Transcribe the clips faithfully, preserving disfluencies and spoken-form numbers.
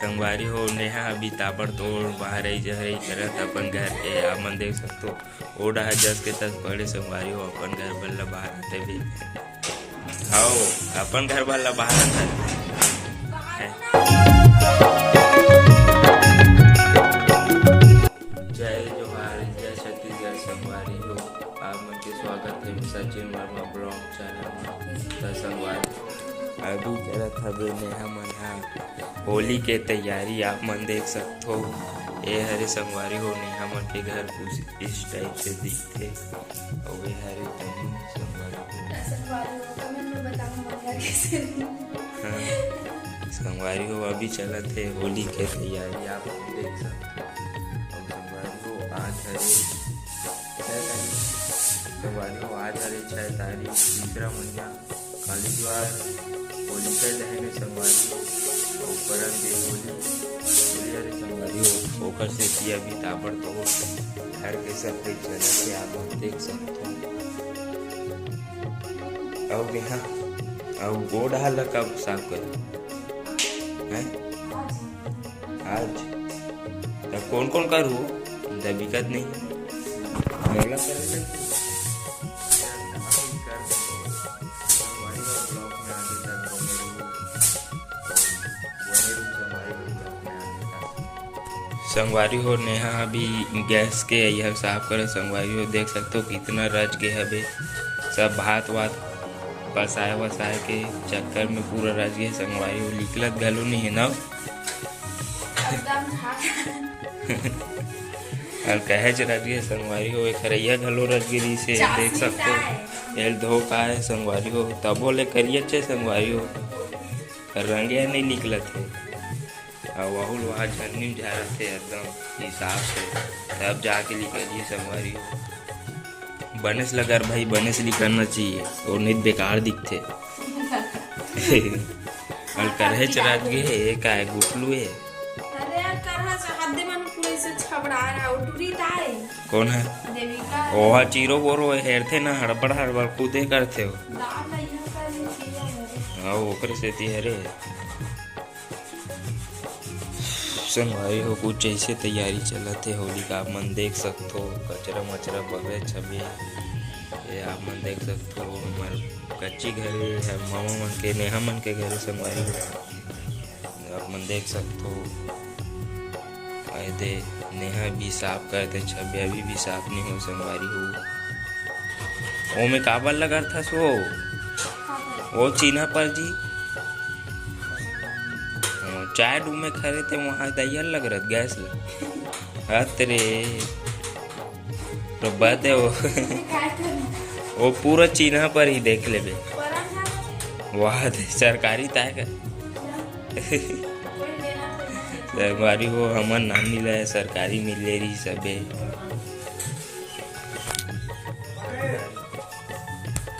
संगवारी हो, नेहा अभी ताबड़तोड़ बहरई जहरई करत अपन घर के, आप मन देख सकथो। ओ डहा जस के तस पड़े संगवारी हो, अपन घर बर ला बहारत हे भी। हव, अपन घर बर ला बहारत हे। जय जोहार, जय छत्तीसगढ़ संगवारी हो, आप मन के स्वागत हे सचिन वर्मा ब्लॉग चैनल म। त संगवारी, अभी करत हवे नेहा मन ह होली के तैयारी, आप मन देख सकथो। ए हरे संगवारी हो, नेहा मन के घर कुछ इस टाइप से दिखथे। अउ ए हरे तनु संगवारी हो। संगवारी हो, comment में बताओ, हमारे घर कैसे हाँ। संगवारी हो, अभी चलत हे होली के तैयारी, आप मन देख सकथो। अउ संगवारी हो, आज हरे छह तारीख, संगवारी हो, आज हरे छह तारीख, तीसरा महीना, काली जुआर, होलिका दहन हे संगवारी हो, अउ परन दिन होली, होली हरे संगवारी हो, ओकर सेती अभी ताबड़तोड़ घर के सब कोई चलत हे, आप मन देख सकथो। अउ नेहा, अउ ओ डहा ला कब साफ कर? हैं? आज? त कोन कोन करहू? दबिकत नहीं। मोला करे लगही। संगवारी हो, नेहा अभी गैस के अइहर साफ करे। संगवारी हो, देख सकथो कितना रच गे हवे। सब भात वात पसाए वसाए के चक्कर में पूरा रच गे। संगवारी हो, निकलत घलो नहीं है ना। एकदम झाग। अउ कहेच रच गे संगवारी हो, एखर अइया घलो रच गे रहिसे, देख सकथो। एल धो का हे संगवारी हो, तभो ले करियाच हे संगवारी हो, रंगे ह नहीं निकलत हे। अउ वहू ल वहाँ झरनी में झरत हे एकदम हिसाब से, तब जाके निकलही संगवारी हो। बने से लगा भाई, बने से निकलना चाहिए, और नहीं त बेकार दिखथे। अउ करहेच रच गे हे, ए का हे, गुटलू हे? अरे यार, करहा से हद्दे मन पूरे से छबड़ा रहा, उटुरी ताई। कौन हे? देविका। ओहा चीरो बोरो हेरथे ना, हड़बड़ हड़बड़ कूदे करथे ओ। दाल ला यहाँ कर ले, चीरो बोरो। हाँ, ओकरे सेती हरे। संगवारी हो, कुछ ऐसे तैयारी चलत हे होली का, आप मन देख सकथो, कचरा मचरा बगेच हवे। ये आप मन देख सकथो, हमर कच्ची घर हे, मामा मन के, नेहा मन के घर हे संगवारी हो। आप मन देख सकथो, आए दे, नेहा भी साफ करत हे, छबे अभी भी साफ नहीं हो संगवारी हो। ओमे काबर लगत हस वो? वो चीन्हा पर जी। हाँ, चाय डूमे खरे ते वहाँ दइया लग रहा गैस ला। हत रे। तो बात है वो। वो पूरा चीन्हा पर ही देख लेबे। वाह दे, सरकारी ताय का। संगवारी हो, हमन ना मिले, सरकारी मिले रही सबे।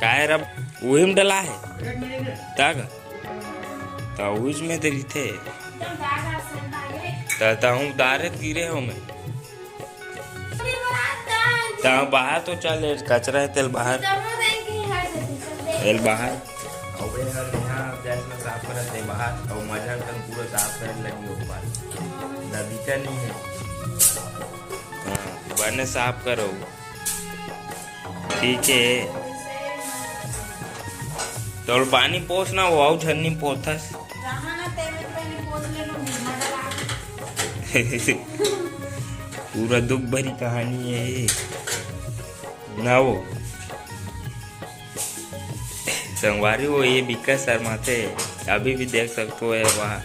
काय रब उही में डला है। ता का? ता उहीच में तो रहिथे। ता, ता हूँ दारे गिरे हो मैं। ता बाहर तो चल, ए कचरा है तेल बाहर। एल बाहर। अबे हर यहाँ गैस में साफ करत है बाहर, और मजर तक पूरा साफ करने लगी ऊपर। दबिका नहीं है। हाँ, बने साफ करो। ठीक है। तोल पानी पोस ना, वो आउ झन्नी पोथस। पूरा दुख भरी कहानी है ये। ना वो। संगवारी हो, ये बिकट शर्माथे। अभी भी देख सकथो, ये वहाँ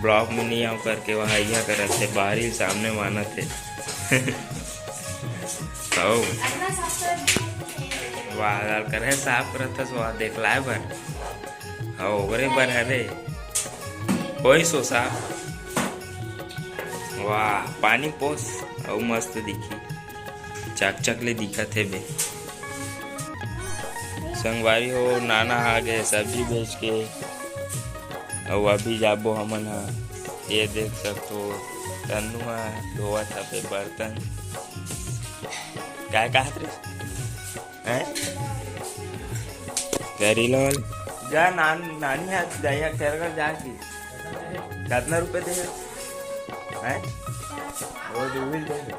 ब्लॉग में नहीं आऊँ करके वहाँ यहाँ करत हे, बाहरी सामने मानत हे। हौ। वाह, लाल करे साफ करत हस, वाह, देखलाए बर। हौ, ओकरे बर हरे। कोई सोसा। वाह, पानी पोस, अउ मस्त दिखी। चकचक ले दिखत हे बे। संगवारी हो, नाना आ गे सब्जी बेच के, अउ अभी जाबो हमन ह। ये देख सकथो, तन्नू ह धोवत हवे बर्तन। काय कहत रे? हैं? करेला वाला। जा नान-, नानी ह दया कर कर जा की। कितना रुपए दे हे? हैं? वो दो ही दे हे।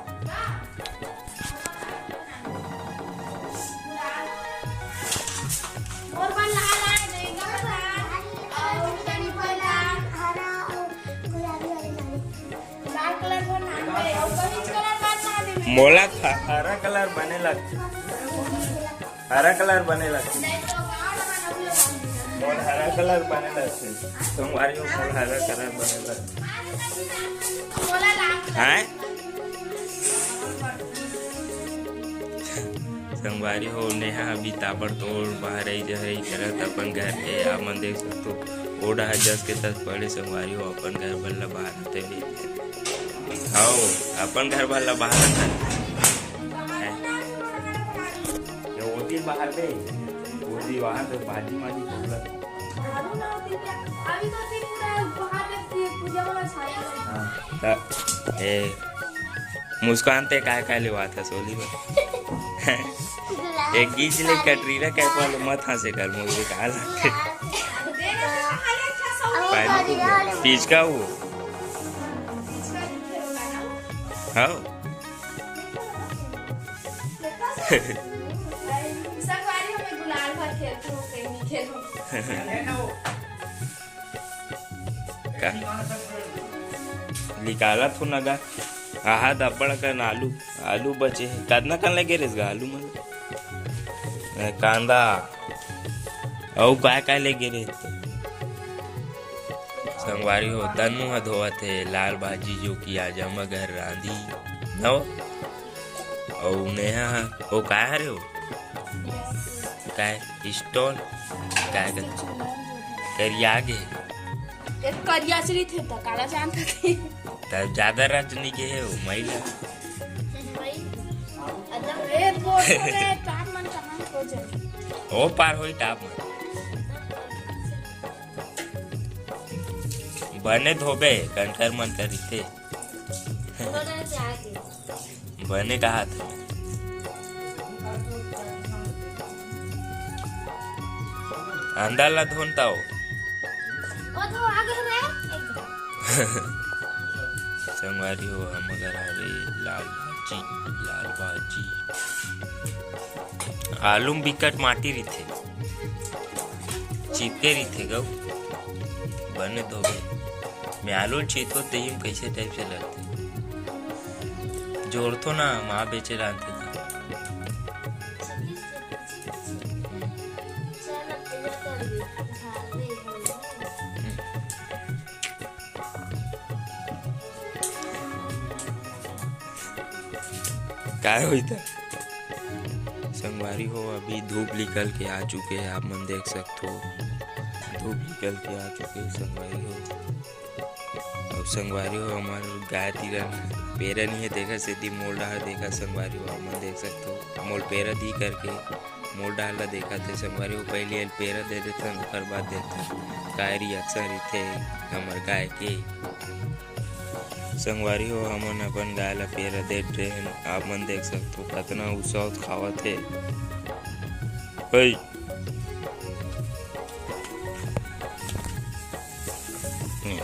मोला ह-, हरा कलर बने लगथे। हरा कलर बने लगथे। मोर हरा कलर बने लगथे। संगवारी हो, मोर हरा कलर बने लगथे। हैं? संगवारी हो, नेहा अभी ताबड़तोड़ बाहर आई जहर आई करत अपन घर के। आप मन देख सकथो, ओ डहर जस के तस पड़े। संगवारी हो, अपन घर बर ला बाहर आते भी। हव, अपन घर बर ला बाहर आते। हैं? ये ओती बाहर दे, ओती बाहर दे, बाजी माजी बोलत। हाँ, त, ए, मुस्कान ते काय काय लेवाथस होली बर? एक गीत ले कटरीना कैफ वाले मत हंसे कर, मुझे कहा लगथे। पानी पिचका वो। हाँ। संगवारी हो, मैं गुलाल भर खेलथों, कहीं नहीं खेलूं। का? निकालत हो ना गा। आहा, दब्बड़ कन आलू, आलू बचे हे। कतना कन ले गे रेस गा आलू मन? ए, कांदा। अउ काय काय ले गे रेस? संगवारी हो, तनु ह धोवत हे लाल भाजी, जो कि आज हमर घर रांधी। नव? अउ नेहा ह, ओ काय हरे हो? काय? स्टोन? काय कर-, करिया गे? एक करिया से रहिथे त काला जानत हे। त ज्यादा रात नइ गे हे, ओ महिला। ए, बोल रे, काम मन कहाँ हो जाए? ओ पार होई टाप मन। बने धोबे, कंकर मन करिथे। बने कहा था। अंदर ला धोन ताओ। ओ तो आ गए रे। संगवारी हो, हम अगर हरे लाल भाजी, लाल भाजी। आलू म बिकट माटी रहिथे, चिपके रहिथे गऊ। बने धोबे। मैं आलू ल छींचो, तेही म कइसे टाइप से लगथे। जोड़थो ना, माँ बेचे ला आनथे त। काय होई त? संगवारी हो, अभी धूप निकल के आ चुके हे, आप मन देख सकथो, धूप निकल के आ चुके हे संगवारी हो। अब संगवारी हो, हमर गाय तीर पेरा नइ हे, तेखर सेती मोल डहर देखत संगवारी हो, आप मन देख सकथो, मोल पेरा दी करके मोल डहर ला देखत हे संगवारी हो। पहिली एल पेरा दे देथन, ओकर बाद देखथन काय reaction रहिथे हमर गाय के। संगवारी हो, हमन अपन गाय ला पेरा देत रहेन। आप मन देख सकथो, कतना उत्साह खावत हे। ओए।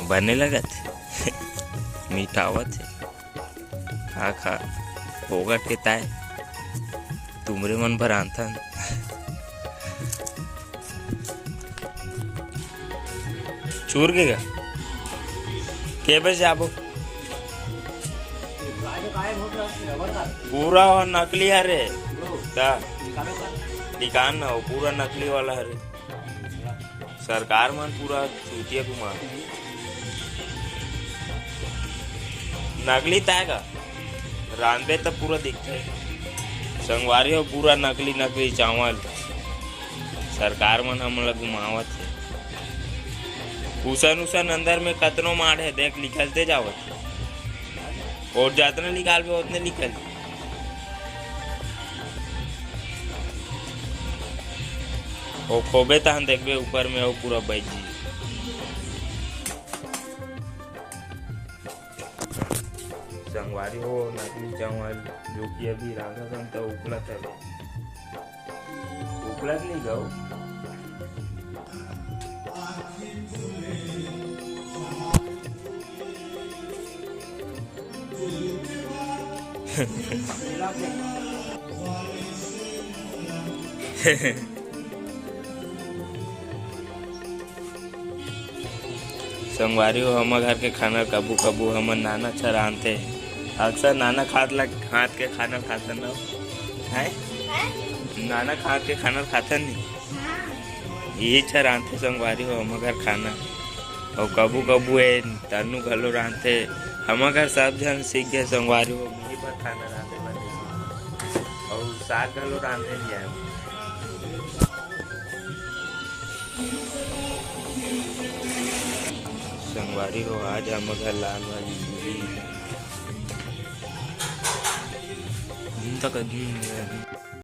बने लगत हे। मिठावत हे। खा, खा। फोकट के ताय। तुमरे मन बर आनथन। चूर के गा? के बजे आबो? पूरा नकली हरे। त निकाल ना, वो पूरा नकली वाला हरे। सरकार मन पूरा चूतिया घुमा। नकली ताय गा? रांधबे त पूरा दिखथे। संगवारी हो, पूरा नकली, नकली चावल। सरकार मन हमन ला घुमावत हे। उसन, उसन अंदर में कतनो माड़ हे, देख, निकलते जावत हे। अउ जतना निकालबे, ओतने निकल। ओ खोबे तहन देखबे, ऊपर में अउ पूरा बज जी। संगवारी हो, नकली चावल जो कि अभी रांधत हन, त उकलत हे। उकलत नहीं गऊ। संगवारी हो, हमर घर के खाना कभू कभू हमर नाना अच्छा रांधथे। अक्सर नाना खात ला, हाथ के खाना खाथन ना, हैं? नाना हाथ के खाना खाथन नहीं। यही अच्छा रांधथे संगवारी हो हमर घर खाना। अउ कभू कभू ए तनु घलो रांधथे। हमर घर सब झन सीख गए संगवारी हो, मैं ही बर खाना रांधे बर नहीं सीखे। अउ साग घलो रांधे नहीं आए। संगवारी हो, आज हमर घर लाल वाली पूरी। दिन तक दिन